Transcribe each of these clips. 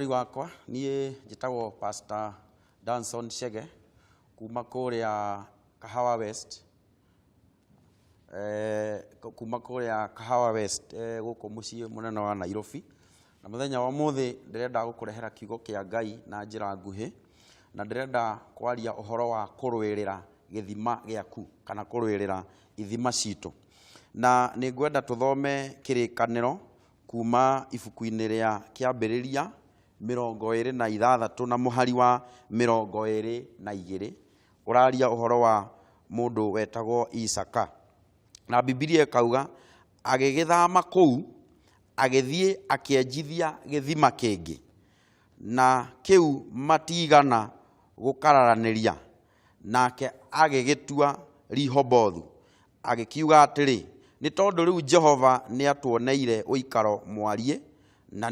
Mwĩroreri wakwa, niĩ njĩtagwo Pastor Danson Chege kuma kũrĩa Kahawa West, kuma kũrĩa Kahawa West gũkũ mũciĩ mũnene wa Nairobi. Na mũthenya wa ũmũthĩ ndĩrenda gũkũrehera kiugo kĩa Ngai na njĩra nguhĩ, na ndĩrenda kwaria ũhoro wa kũrũĩrĩra gĩthima gĩaku kana kũrũĩrĩra ithima citũ. Na nĩ ngwenda tũthome kĩrĩkanĩro kuma ibuku-inĩ rĩa Kĩambĩrĩria 26 na mũhari wa 22, ũraria ũhoro wa mũndũ wetagwo Isaka. Na Bibilia ĩkauga, agĩgĩthama kũu, agĩthiĩ akĩenjithia gĩthima kĩngĩ, na kĩu matiigana gũkararanĩria, nake agĩgĩtua Rehobothu, Agĩkiuga atĩrĩ, Nĩ tondũ rĩu Jehova nĩatuoneire ũikaro mwariĩ, na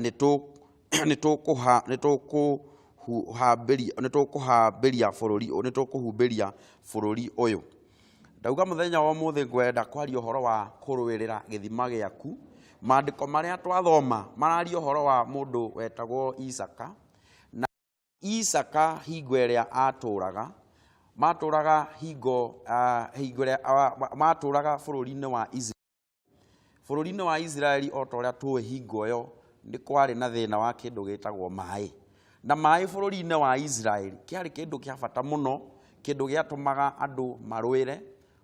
nĩtũkũhumbĩria bũrũri ũyũ. Ndauga mũthenya wa ũmũthĩ ngwenda kwaria ũhoro wa kũrũĩrĩra gĩthima gĩaku. Maandĩko marĩa twathoma mararia ũhoro wa mũndũ wetagwo Isaka. Na Isaaka hingo ĩrĩa aatũũraga, maatũũraga hingo, hingo ĩrĩa maatũũraga bũrũri-inĩ wa Isiraeli. Bũrũri-inĩ wa Isiraeli o ta ũrĩa tũĩ hingo ĩyo nĩ kwarĩ na thĩna wa kĩndũ gĩtagwo maĩ. Na maĩ bũrũri-inĩ wa Isiraeli kĩarĩ kĩndũ kĩa bata mũno, kĩndũ gĩatũmaga andũ marũĩre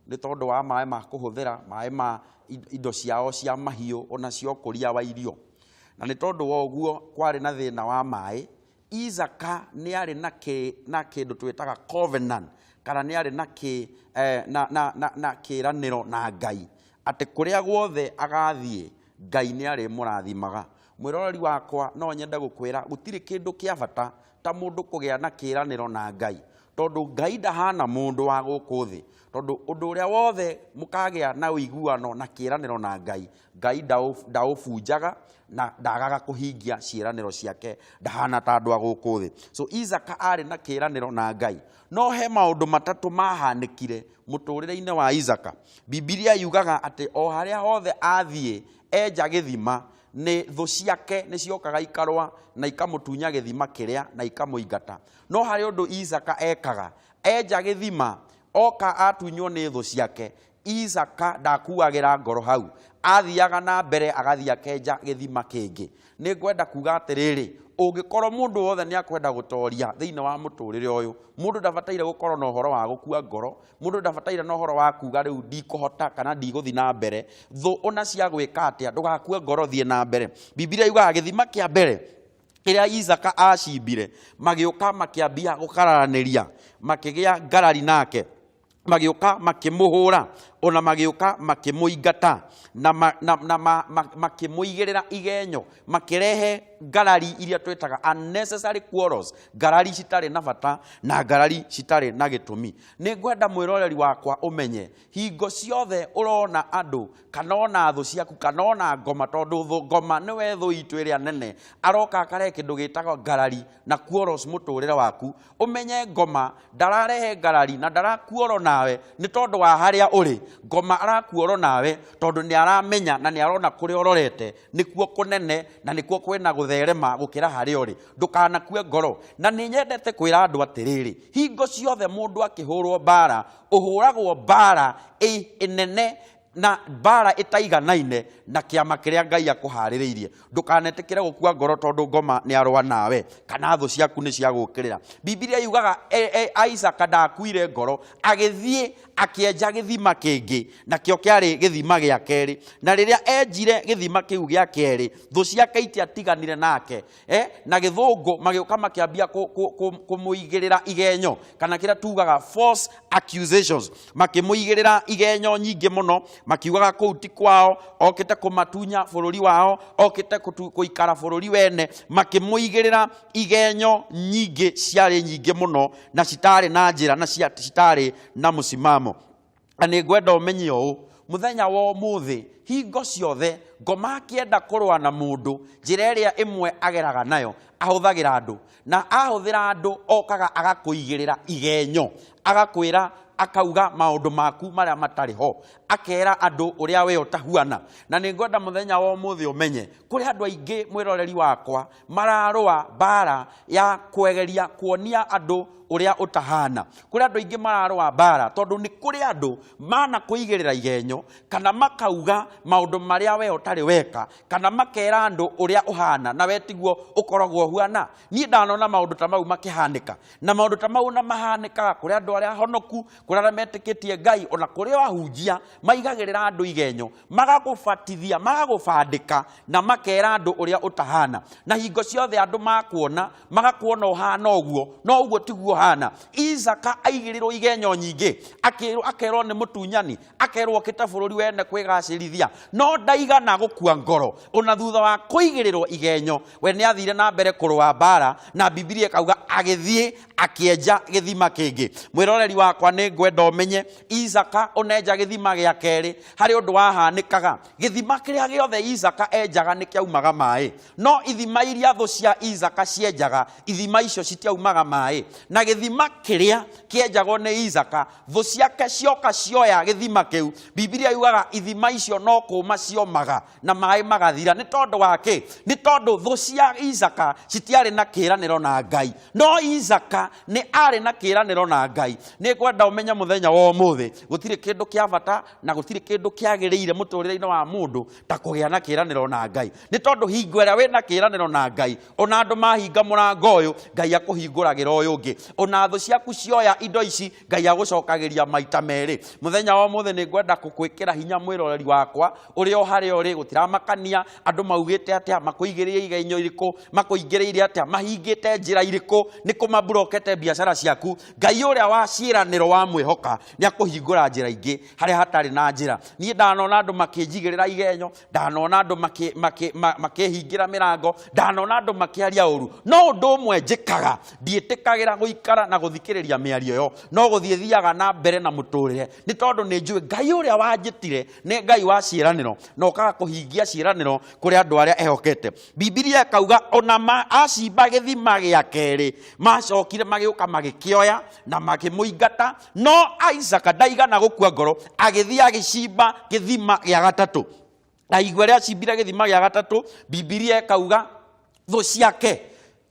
nĩ tondũ wa maĩ ma kũhũthĩra, maĩ ma indo ciao cia mahiũ ona cia ũkũria wa irio. Na nĩ tondũ wa ũguo kwarĩ na thĩna wa maĩ, Isaka nĩ arĩ na kĩ, na kĩndũ twĩtaga covenant, kana nĩ arĩ na kĩ, eh, na, na, na, na kĩranĩro na Ngai atĩ kũrĩa guothe agathiĩ Ngai nĩ arĩmũrathimaga. Mwĩroreri wakwa, no nyende gũkwĩra gũtirĩ kĩndũ kĩa bata ta mũndũ kũgĩa na kĩranĩro na Ngai, tondũ Ngai ndahana mũndũ wa gũkũ thĩ, tondũ ũndũ ũrĩa wothe mũkagĩa na ũiguano na kĩranĩro na Ngai, Ngai ndaũbunjaga na ndagaga kũhingia ciĩranĩro ciake, ndahana ta andũ a gũkũ thĩ. So Isaka arĩ na kĩranĩro na Ngai, no he maũndũ matatũ mahanĩkire mũtũrĩre-inĩ wa Isaka. Bibilia yugaga atĩ o harĩa hothe athiĩ enja gĩthima, nĩ thũ ciake nĩ ciokaga ikarũa na ikamũtunya gĩthima kĩrĩa na ikamũingata. No harĩ ũndũ Isaka ekaga, enja gĩthima, oka atunywo nĩ thũ ciake, Isaka ndakuagĩra ngoro hau, athiaga na mbere agathiĩ akenja gĩthima kĩngĩ. Nĩ ngwenda kuga atĩrĩrĩ, ũngĩkorwo mũndũ wothe nĩ akwenda gũtoria thĩinĩ wa mũtũrĩre ũyũ, mũndũ ndabataire gũkorwo na ũhoro wa gũkua ngoro, mũndũ ndabataire na ũhoro wa kuga rĩu ndikũhota kana ndigũthiĩ na mbere. Thũ ona cia gwĩka atĩa, ndũgakue ngoro, thiĩ na mbere. Bibilia yugaga gĩthima kĩa mbere kĩrĩa Isaka acimbire, magĩũka makĩambia gũkararanĩria, makĩgĩa ngarari nake, magĩũka makĩmũhũra, ona magĩũka makĩmũingata, na makĩmũigĩrĩra igenyo, makĩrehe ngarari iria twĩtaga unnecessary quarrels, ngarari citarĩ na bata na ngarari citarĩ na gĩtũmi. Nĩ ngwenda mwĩroreri wakwa ũmenye hingo ciothe ũrona andũ kana ona thũ ciaku kana ona ngoma, tondũ thũ ngoma nĩwe thũ itũ ĩrĩa nene, aroka akarehe kĩndũ gĩtagwo ngarari na quarrels mũtũrĩre waku. Ũmenye ngoma ndararehe ngarari na ndarakuoro nawe nĩ tondũ wa harĩa ũrĩ. Ngoma arakuoro nawe tondũ nĩ aramenya na nĩ arona kũrĩa ũrorete nĩkuo kũnene na nĩkuo kwĩna gũtherema gũkĩra harĩa ũrĩ. Ndũkanakue ngoro. Na nĩ nyendete kwĩra andũ atĩrĩrĩ, hingo ciothe mũndũ akĩhũrwo mbara, ũhũragwo mbara ĩnene na mbara ĩtaiganaine na kĩama kĩrĩa Ngai akũharĩrĩirie. Ndũkanetĩkĩre gũkua ngoro tondũ ngoma nĩ arũa nawe kana thũ ciaku nĩ ciagũkĩrĩra. Bibilia yugaga Isaka ndakuire ngoro, agĩthiĩ akĩenja gĩthima kĩngĩ, nakĩo kĩarĩ gĩthima gĩa kerĩ. Na rĩrĩa enjire gĩthima kĩu gĩa kerĩ, thũ ciake itiatiganire nake. Na gĩthũngũ magĩũka makĩambia kũmũigĩrĩra igenyo, kana kĩrĩa tugaga false accusations, makĩmũigĩrĩra igenyo nyingĩ mũno, makiugaga kũu ti kwao, okĩte kũmatunya bũrũri wao, okĩte kũikara bũrũri wene, makĩmũigĩrĩra igenyo nyingĩ ciarĩ nyingĩ mũno na citarĩ na njĩra na citarĩ na mũsimamo. Na nĩ ngwenda ũmenye ũũ, mũthenya wa ũmũthĩ hingo ciothe ngoma akĩenda kũrũa na mũndũ, njĩra ĩrĩa ĩmwe ageraga nayo ahũthagĩra andũ, na ahũthĩra andũ okaga agakũigĩrĩra igenyo, agakwĩra akauga maũndũ maku marĩa matarĩ ho, Akera andũ ũrĩa we ũtahuana. Na nĩ ngwenda mũthenya wa ũmũthĩ ũmenye kũrĩ andũ aingĩ, mwĩroreri wakwa, mararũa mbara ya kwegeria kuonia andũ ũrĩa ũtahana. Kũrĩ andũ aingĩ mararũa mbara tondũ nĩ kũrĩ andũ mana kũigĩrĩra igenyo kana makauga maũndũ marĩa we ũtarĩ weka, kana makera andũ ũrĩa ũhana na we tiguo ũkoragwo ũhuana. Niĩ ndanona maũndũ ta mau makĩhanĩka, na maũndũ ta mau na mahanĩkaga kũrĩ andũ arĩa honoku, kũrĩ arĩa metĩkĩtie Ngai, ona kũrĩ o ahunjia maigagĩrĩra andũ igenyo, magagũbatithia, magagũbandĩka na makera andũ ũrĩa ũtahana. Na hingo ciothe andũ makuona magakuona ũhana ũguo, no ũguo tiguo ũhana. Isaka aigĩrĩrwo igenyo nyingĩ, akerwo nĩ mũtunyani, akerwo okĩte bũrũri wene kwĩgacĩrithia, no ndaigana gũkua ngoro. Ona thutha wa kũigĩrĩrwo igenyo, we nĩ athire na mbere kũrũa mbara, na Bibilia ĩkauga agĩthiĩ akĩenja gĩthima kĩngĩ. Mwĩroreri wakwa, nĩ ngwenda ũmenye Isaka ũnenja gĩthima gĩa kerĩ, harĩ ũndũ wahanĩkaga. Gĩthima kĩrĩa gĩothe Isaka enjaga nĩ kĩaumaga maĩ, no ithima iria thũ cia Isaka cienjaga, ithima icio citiaumaga maĩ. Na gĩthima kĩrĩa kĩenjagwo nĩ Isaka, thũ ciake cioka cioya gĩthima kĩu, Bibilia yugaga ithima icio no kũma ciomaga na maĩ magathira. Nĩ tondũ wa kĩ? Nĩ tondũ thũ cia Isaka citiarĩ na kĩĩranĩro na Ngai, no Isaka nĩ arĩ na kĩĩranĩro na Ngai. Nĩ ngwenda ũmenye mũthenya wa ũmũthĩ gũtirĩ kĩndũ kĩa bata na gũtirĩ kĩndũ kĩagĩrĩire mũtũrĩre-inĩ wa mũndũ ta kũgĩa na kĩĩranĩro na Ngai. Nĩ tondũ hingo ĩrĩa wĩna kĩĩranĩro na Ngai, ona andũ mahinga mũrango ũyũ, Ngai akũhingũragĩra ũyũ ũngĩ. Ona thũ ciaku cioya indo ici, Ngai agũcokagĩria maita merĩ. Mũthenya wa ũmũthĩ nĩ ngwenda gũkwĩkĩra hinya, mwĩroreri wakwa, ũrĩa o harĩa ũrĩ, gũtiramakania andũ maugĩte atĩa, makũigĩrĩire igenyo irĩkũ, makũingĩrĩire atĩa, mahingĩte njĩra irĩkũ, nĩ kũ maburokete biacara ciaku. Ngai ũrĩa wa ciĩranĩro wa mwĩhoka nĩ akũhingũra njĩra ingĩ harĩa hatarĩ na njĩra. Niĩ ndanona andũ makĩnjigĩrĩra igenyo, ndanona andũ makĩhingĩra mĩrango, ndanona andũ makĩaria ũru, no ũndũ ũmwe njĩkaga, ndiĩtĩkagĩra gũikara na gũthikĩrĩria mĩario ĩyo, no gũthiĩ thiaga na mbere na mũtũrĩre, nĩ tondũ nĩ njũĩ Ngai ũrĩa wanjĩtire nĩ Ngai wa ciĩranĩro, na okaga kũhingia ciĩranĩro kũrĩ andũ arĩa ehokete. Bibilia ĩkauga ona acimba gĩthima gĩa kerĩ, macokire magĩũka magĩkĩoya na makĩmũingata, no Isaka ndaigana gũkua ngoro, agĩthiĩ agĩcimba gĩthima gĩa gatatũ. Na hingo ĩrĩa acimbire gĩthima gĩa gatatũ, Bibilia ĩkauga thũ ciake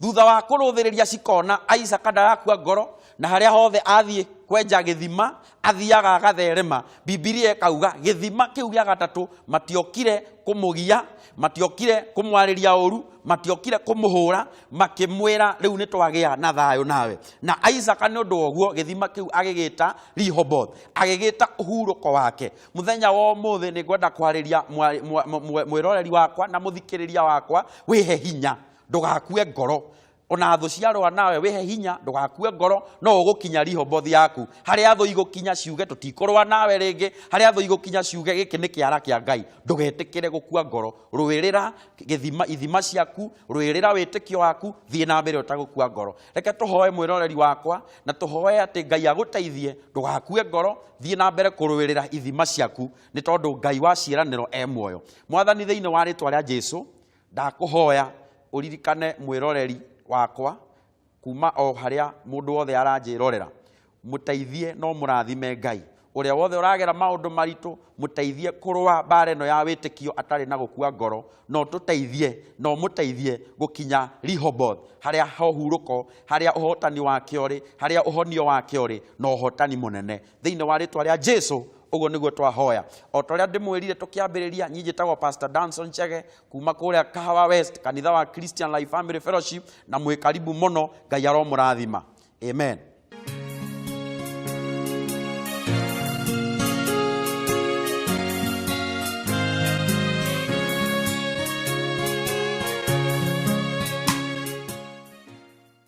thutha wa kũrũthĩrĩria cikona Isaka ndarakua ngoro, na harĩa hothe athiĩ kwenja gĩthima athiaga agatherema. Bibilia ĩkauga gĩthima kĩu gĩa gatatũ matiokire kũmũgia, matiokire kũmwarĩria ũru, matiokire kũmũhũra, makĩmwĩra rĩu nĩ twagĩa na thayũ nawe. Na Isaka nĩ ũndũ wa ũguo gĩthima kĩu agĩgĩta Rehoboth, agĩgĩta ũhurũko wake. Mũthenya wa ũmũthĩ nĩ ngwenda kwarĩria mwĩroreri wakwa na mũthikĩrĩria wakwa, wĩhe hinya, ndũgakue ngoro. Ona thũ ciarũa nawe, wĩhe hinya, ndũgakue ngoro, no ũgũkinya Rehoboth yaku. Harĩa thũ igũkinya ciuge tũtikũrũa nawe rĩngĩ, harĩa thũ igũkinya ciuge gĩkĩ nĩ kĩara kĩa Ngai, ndũgetĩkĩre gũkua ngoro. Rũĩrĩra ithima ciaku, rũĩrĩra wĩtĩkio waku, thiĩ na mbere ũtagũkua ngoro. Reke tũhoe, mwĩroreri wakwa, na tũhoe atĩ Ngai agũteithie, ndũgakue ngoro, thiĩ na mbere kũrũĩrĩra ithima ciaku, nĩ tondũ Ngai wa ciĩranĩro e muoyo. Mwathani, thĩinĩ wa rĩtwa rĩa Jesu, ndakũhoya ũririkane mwĩroreri wakwa kuma o harĩa mũndũ wothe aranjĩrorera. Mũteithie no mũrathime Ngai. Ũrĩa wothe ũragera maũndũ maritũ, mũteithie kũrũa mbara ĩno ya wĩtĩkio atarĩ na gũkua ngoro, no tũteithie, no mũteithie gũkinya Rehoboth, harĩa ũhurũko, harĩa ũhotani wake ũrĩ, harĩa ũhonio wake ũrĩ, na ũhotani mũnene. Thĩinĩ wa rĩtwa rĩa Jesu, ũguo nĩguo twahoya. O ta ũrĩa ndĩmwĩrire tũkĩambĩrĩria, niĩ njĩtagwo Pastor Danson Chege kuma kũrĩa Kahawa West, kanitha wa Christian Life Family Fellowship, na mwĩ karibu mũno. Ngai aromũrathima. Amen.